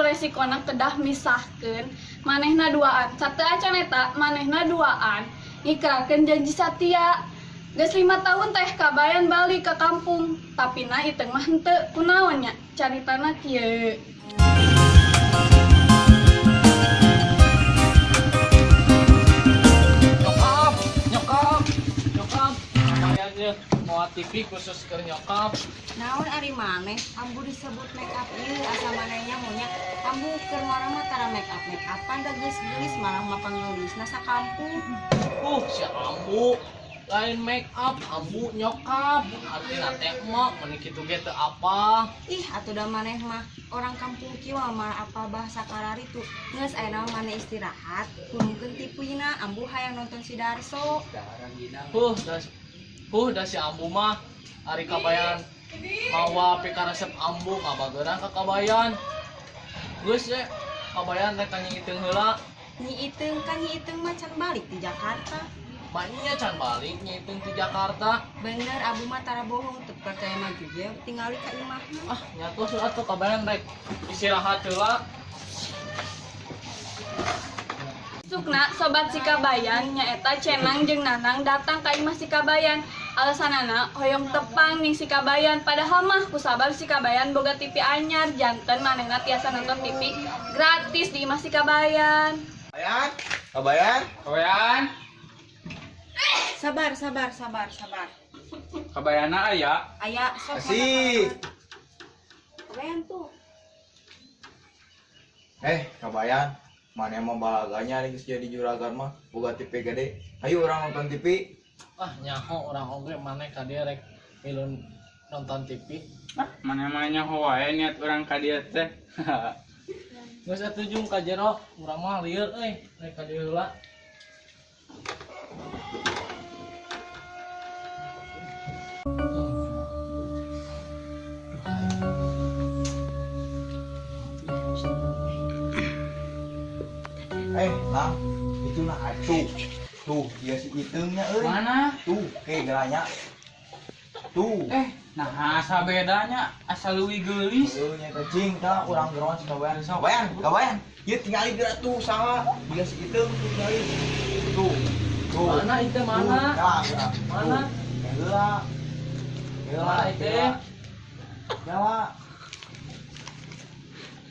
resikona kedah misahkeun manehna duaan. Sateu acan eta manehna duaan ngikrarkeun janji satia. Geus 5 tahun teh Kabayan balik ke kampung, tapi na Iteung mah henteu. Kunaon nya? Caritana kieu. Nyokap, nyokap, nyokap. Kayaknya mau TV khusus ke nyokap. Naon ari maneh, ambu disebut make up ieu asa manehnya monya. Ambu keur ngora mah tara make up make upan, da geus geulis malah mah pangeulisna sakampung. Si ambu lain make up, ambu nyokap. Artinya teh emak, meni kitu ge teu apa. Ih, atuh da maneh mah orang kampung kieu mah apa bahasa kararitu. Geus, ayeuna mah maneh istirahat, hurungkeun tipina, ambu hayang nonton si Darso. Dah si ambu mah ari Kabayan mawa pikaresep ambu ngabageran ka Kabayan. Geus ye, Kabayan rek ka Nyi Iteung heula. Nyi Iteung kan, Nyi Iteung mah can balik di Jakarta. Maknya can balik Nyi Iteung di Jakarta. Bener, ambu mah tara bohong, teu percaya mah juga tingali ka imahna. Ah, nya tos atuh, Kabayan rek istirahat heula. Sukna sobat si Kabayan nyaeta Cenang jeung Nanang datang ka imah si Kabayan. Alasanana hoyong tepang ning si Kabayan, padahal mah kusabab si Kabayan boga TV anyar, janten manehna tiasa nonton TV gratis di imah si Kabayan. Kabayan, Kabayan. Kabayan, Sabar, sabar, sabar, sabar. Kabayana aya. Aya, sok. Kasih. Kabayan tuh. Eh, Kabayan, maneh mah balaganya nih geus jadi juragan mah, boga TV gede. Ayo urang nonton TV. Ah, nyaho urang oge maneh ka dieu rek milu nonton TV. Ah, maneh mah nyaho wae niat urang ka dieu teh. Geus atuh jung ka jero, urang mah lieur euy, rek ka dieu heula. Eh, Nang, itu nah atuh. Tuh, dia si Iteungnya euy. Mana? Tuh, kayak geranya. Tuh. Eh, nah asa bedanya, asa leuwih geulis. Heuh, nya teh cing tah urang geroan si Kabayan. Kabayan, Kabayan. Ieu tingali geura tuh saha? Dia si Iteung tuh tingali. Tuh. Tuh. Mana itu mana? Tuh, tah, geura. Mana? Tuh. Heula. Heula. Mana itu? Nyawa.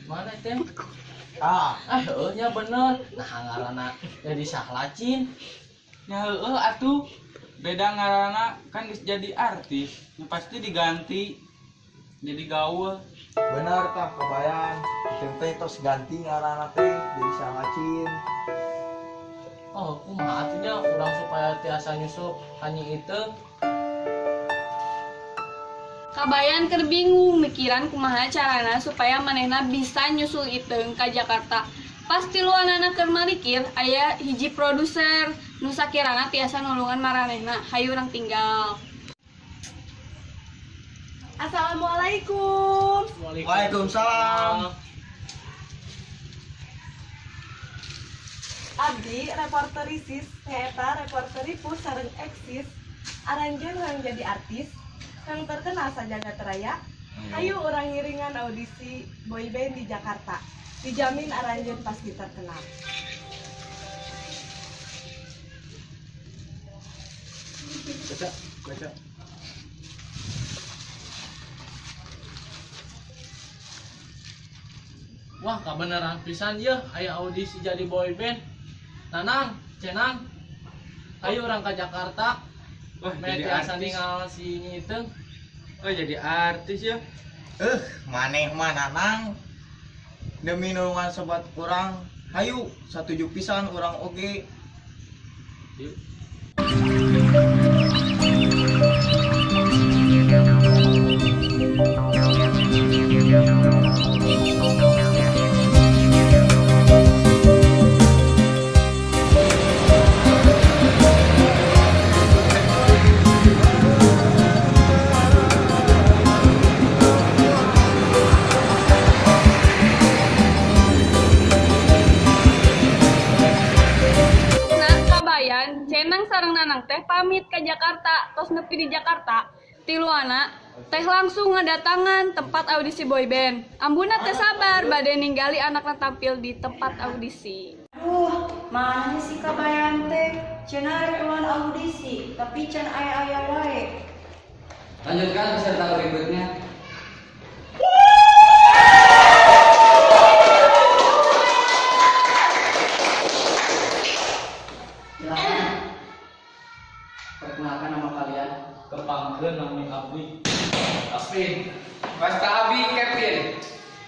Mana itu? Ah, Ah, heueuh nya bener. Nah, ngaranna jadi Sahlacin. Nya heueuh atuh. Beda ngaranna kan geus jadi artis, nya pasti diganti jadi gaul. Bener tah Kabayan. Iteung teh tos ganti ngaranna teh jadi Sahlacin. Oh, kumaha atuh nya urang supaya tiasa nyusup ka Nyi Iteung? Kabayan keur bingung mikiran kumaha carana supaya manehna bisa nyusul Iteung ka Jakarta. Pas tiluanana keur malikir, aya hiji produser nu sakirana tiasa nulungan maranehna. Hayu urang tinggal. Assalamualaikum. Waalaikumsalam. Abdi reporter Risis nyaeta reporter Ripus sareng Eksis. Aranjeun urang jadi artis kang terkenal sajagat raya. Ayo urang ngiringan audisi boyband di Jakarta. Dijamin aranjeun pasti terkenal. Baca, baca. Wah, kabeneran pisan ye aya audisi jadi boyband. Nanang, Cenang. Ayo urang ka Jakarta. Wah, Meh jadi tiasa artis. ningal si Nyi Iteung. Oh, jadi artis ya. Eh, maneh mah Nanang. Demi nulungan sobat urang, hayu satuju pisan urang oge. Yuk. Nah, Kabayan, Cenang sareng Nanang teh pamit ke Jakarta, tos nepi di Jakarta. Tiluana teh langsung ngadatangan tempat audisi boyband. Ambuna teh sabar bade ninggali anakna tampil di tempat audisi. Duh, mana si Kabayan teh? Cenah rek ulang audisi, tapi can aya-aya wae. Lanjutkan peserta berikutnya. Silakan. Perkenalkan nama kalian. Kepangkeun nami abdi. Asvin. Wasta Abi Kevin.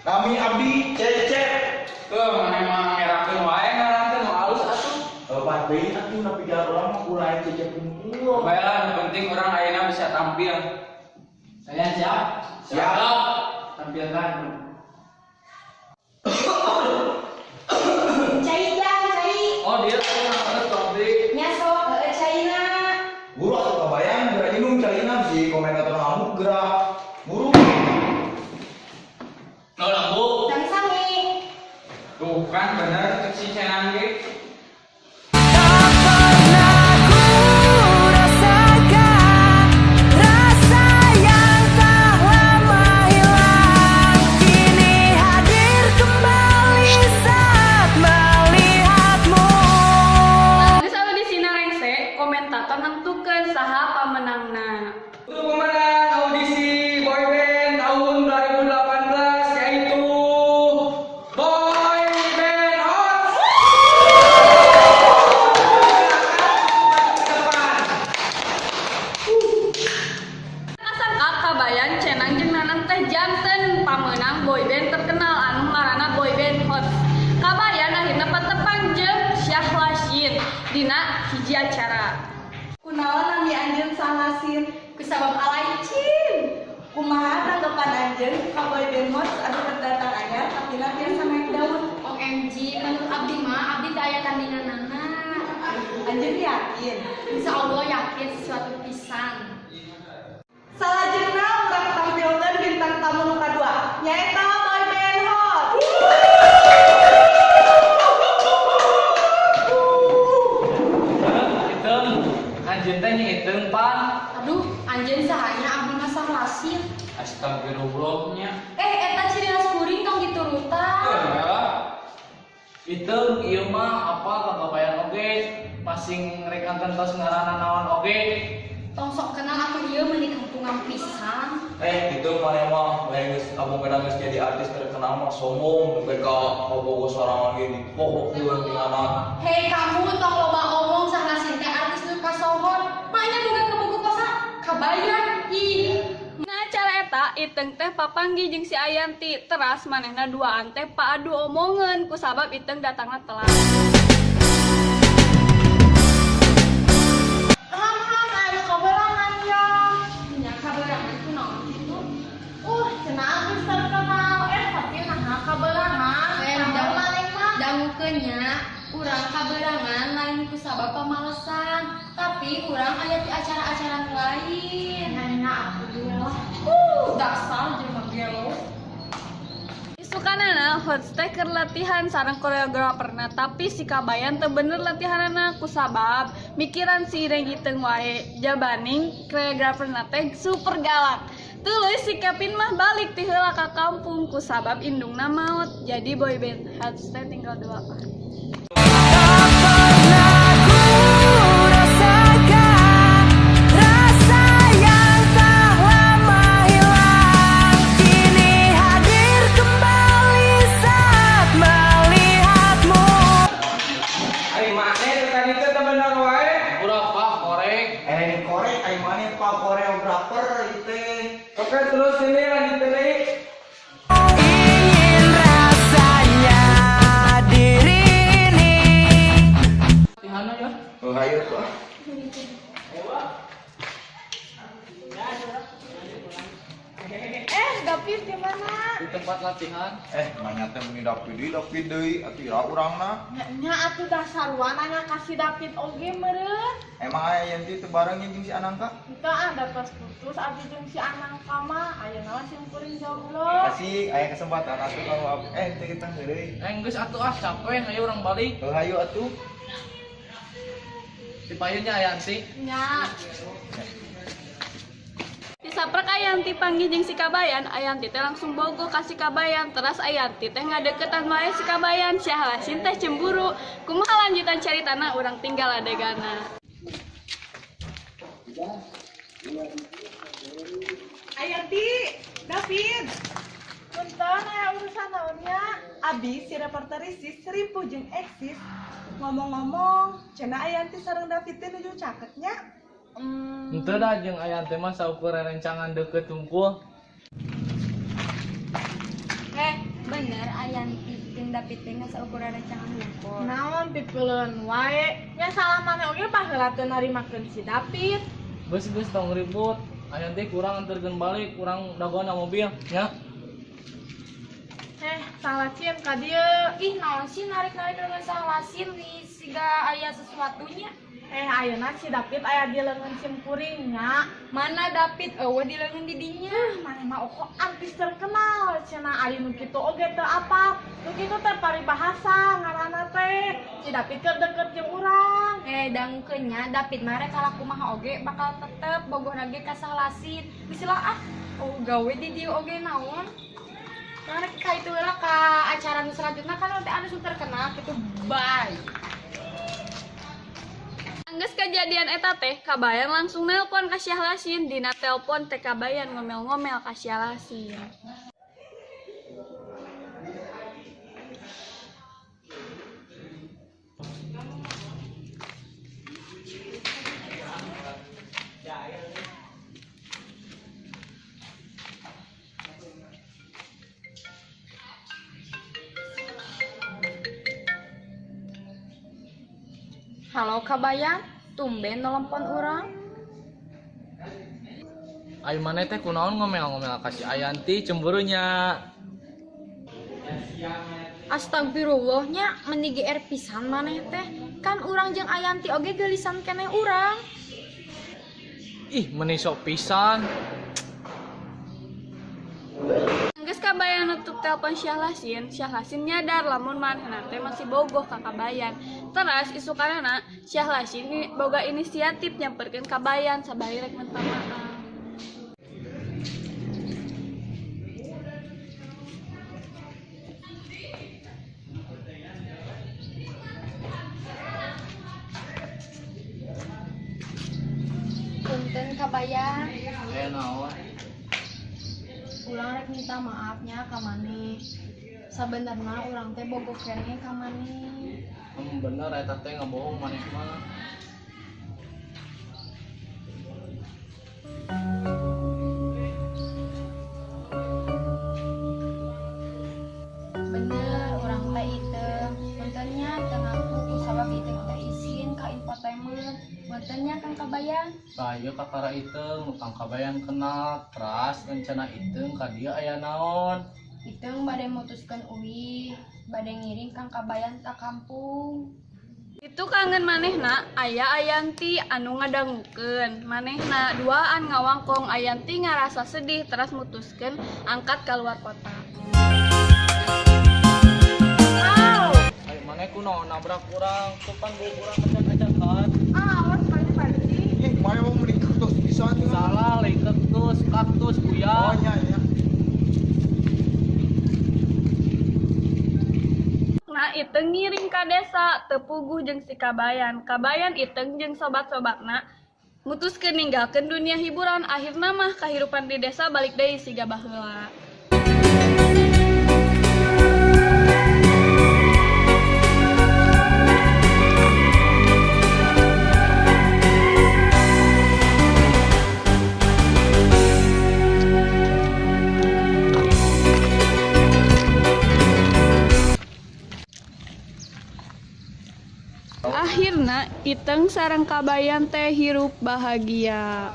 Nami abdi Cecep. Tuh, mana emang ngerakeun wae ngaran teh nu alus atuh. Lepas deui atuh nepi ka urang mah kurang Cecep unggul. Baiklah, yang penting orang ayeuna bisa tampil. Kalian siap? Siap. Tampilkan. Cai jang, cai. Oh, dia tuh nangis abdi. Nya sok heueuh caina. Buru atuh Kabayan geura inum caina si komentator ngamuk geura. Buru. Naon ambu? Sami-sami. Tuh kan bener cek si Cenang ge. Geus audisi rengse, komentator nentukeun saha pamenangna. Untuk pemenang audisi boyband tahun 2018 yaitu Boy Band Hot. Kasangka Kabayan Cenang jeung Nanang teh janten pamenang boyband terkenal anu ngaranna Boyband Hot. Kabayan akhirna patepang jeung Syahlasin dina hiji acara. Kunaon nami anjeun Salasin? Kusabab alaicin. Kumaha tanggapan anjeun ka boyband Hot anu terdatang anyar tapi tiasa naik daun? OMG, menurut abdi mah abdi teu aya tandinganana. Anjeun yakin? Insya Allah yakin sesuatu pisan. Salajengna urang tampilkeun bintang tamu nu kadua, nyaeta boyband Hot. Iteung, anjeun teh nya iteung pan. Aduh, anjeun sahanya abdi mah Sahlasin. Astagfirullahnya. Eh, eta ciri khas kuring tong diturutan. Iteung ieu mah apa ka Kabayan oge, masing rek tos ngaranna naon oge. Tong sok kenal atuh ieu meuni kampungan pisan. Eh, itu mana mah lain geus abong kadang geus jadi artis terkenal mah sombong nepi ka kabogoh sorangan ge dipohokeun tingana. Hei kamu tong loba omong Sahlasin teh artis nu kasohor. Maknya boga kabogoh kosa Kabayan. Ih, Nah acara eta Iteung teh papanggih jeung si Ayanti teras manehna duaan teh paadu omongan kusabab Iteung datangna telat. Ham-ham aya kaberangan ya. Nya kaberangan ku naon kitu? Cenah artis terkenal. Eh, tapi naha kaberangan. Eh, maneh mah dangukeun nya. Urang kaberangan lain ku sabab pamalesan, tapi urang aya di acara-acara nu lain. Nanya aku dulu lah. Dasar jelema gelo. Isukanana Hot teh keur latihan sareng koreograferna tapi si Kabayan teu bener latihanana kusabab mikiran si Ireng Iteung wae jabaning koreograferna teh super galak. Tuluy si Kevin mah balik ti heula ka kampung kusabab indungna maot. Jadi boyband Hot teh tinggal dua. Ari maneh teh tadi teh teu bener wae. Pura pak korek. Eh, ini korek ai maneh pak koreografer ieu teh. Oke, terus ini lanjut deui. Latihanna ya. Oh, hayu tuh. ah. Eh, David gimana? Di tempat latihan. Eh, nanya teh meni David deui, David deui atuh ira urangna. Nya atuh dasar nanya kasih David oge meureun. Emang aya Yanti teu bareng jeung si Anangka? Henteu ah da tos putus abdi jeung si Anangka mah ayeuna mah sim kuring jomblo. Kasih aya kesempatan atuh kalau eh teu kita heureuy. Eh geus atuh ah capek ayo urang balik. Heuh hayu atuh. Di payunnya Ayanti. Nya. Di Saprak Ayanti panggih jeung si Kabayan, Ayanti teh langsung bogoh ka si Kabayan. Teras Ayanti teh ngadeukeutan wae si Kabayan, Syah Lasin teh cemburu. Kumaha lanjutan caritana, urang tinggal adegana. Ayanti, David. Punten, aya urusan naonnya? Abi si reporter Risis Ripu jeung Eksis. Ngomong-ngomong, cenah Ayanti sareng David teh nuju caketnya. Henteu da, jeung Ayanti mah saukur rerencangan deukeut tungkul. Eh, bener Ayanti jeung David teh geus saukuran rencangan hungkul. Naon pipileun wae? Nya salah maneh oge baheula teu narimakeun si David. Geus, geus, tong ribut. Ayanti kurang anterkeun balik, kurang dagoan na mobil nya. Eh, salah cien ka dieu. Ih, naon sih narik-narik dengan salah sin di siga aya sesuatunya. Eh, ayeuna si David aya di leungeun sim kuring nya. Mana David eueuh di leungeun di dinya. Maneh mah oko artis terkenal cenah, ari nu kitu oge teu apal. Nu kitu teh paribahasa ngaranna teh. Si David keur deket jeung urang. Eh, dangukeun nya David mah rek kumaha oge bakal tetep bogohna ge ka Salasin. Geus lah ah, oh gawe di dieu oge naon. Karena ka itu lah ka acara nu selanjutnya kan nanti anu terkenal gitu. Bye. Anggeus kejadian eta teh, Kabayan langsung nelpon ka Syah Lasin. Dina telpon teh Kabayan ngomel-ngomel ka Syah Lasin. Halo Kabayan, tumben nelpon urang. Ai maneh teh kunaon ngomel-ngomel ka si Ayanti, cemburunya? Astagfirullahnya, meni GR pisan maneh teh. Kan urang jeung Ayanti oge geulisan keneh urang. Ih, meni sok pisan. Anggeus Kabayan nutup telepon Syah Lasin, Syah Lasin nyadar lamun manehna teh masih bogoh ka Kabayan. Teras isukanana Syah Lasin boga inisiatif nyamperkeun Kabayan sabari rek minta maaf. Punten Kabayan, Eh, naon? Urang rek minta maafnya ka maneh. Sabenerna urang teh bogoh keneh ka maneh. Bener eta teh, ngabohong maneh mah. Bener, urang teh iteung. Punten nya teu ngaku kusabab iteung teh isin ka infotainment. Punten nya Kang Kabayan. Tah, ieu kakara iteung nu Kang Kabayan kenal, teras rencana iteung ka dieu aya naon? Iteung bade mutuskeun uih, bade ngiring Kang Kabayan ka kampung. Itu kangen manehna aya Ayanti anu ngadangukeun. Manehna duaan ngawangkong, Ayanti ngarasa sedih teras mutuskeun angkat keluar kota. Ai maneh kunaon nabrak urang? Tuh pan bau urang kacak-kacakan. Ah, awas maneh banci. Ih, mana mau mending kaktus pisan tuh. Salah, lain kaktus, kaktus Oh, buya. nya nya. Nah, Iteung ngiring ka desa teu puguh jeung si Kabayan. Kabayan, Iteung jeung sobat-sobatna mutuskeun ninggalkeun dunia hiburan. Akhirna mah kahirupan di desa balik deui siga baheula. Akhirna Iteung sareng Kabayan teh hirup bahagia.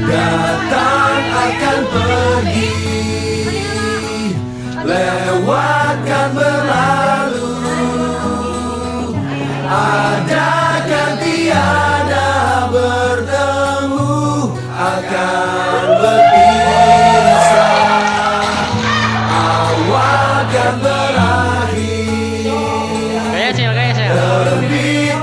Datang akan pergi, lewatkan berlalu, adakan tiada bertemu, akan berpisah, awal kan berakhir. Gaya cel, gaya cel. Terbit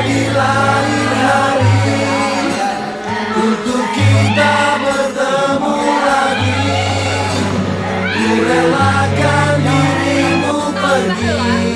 di lain hari untuk kita bertemu lagi. Ku relakan dirimu pergi.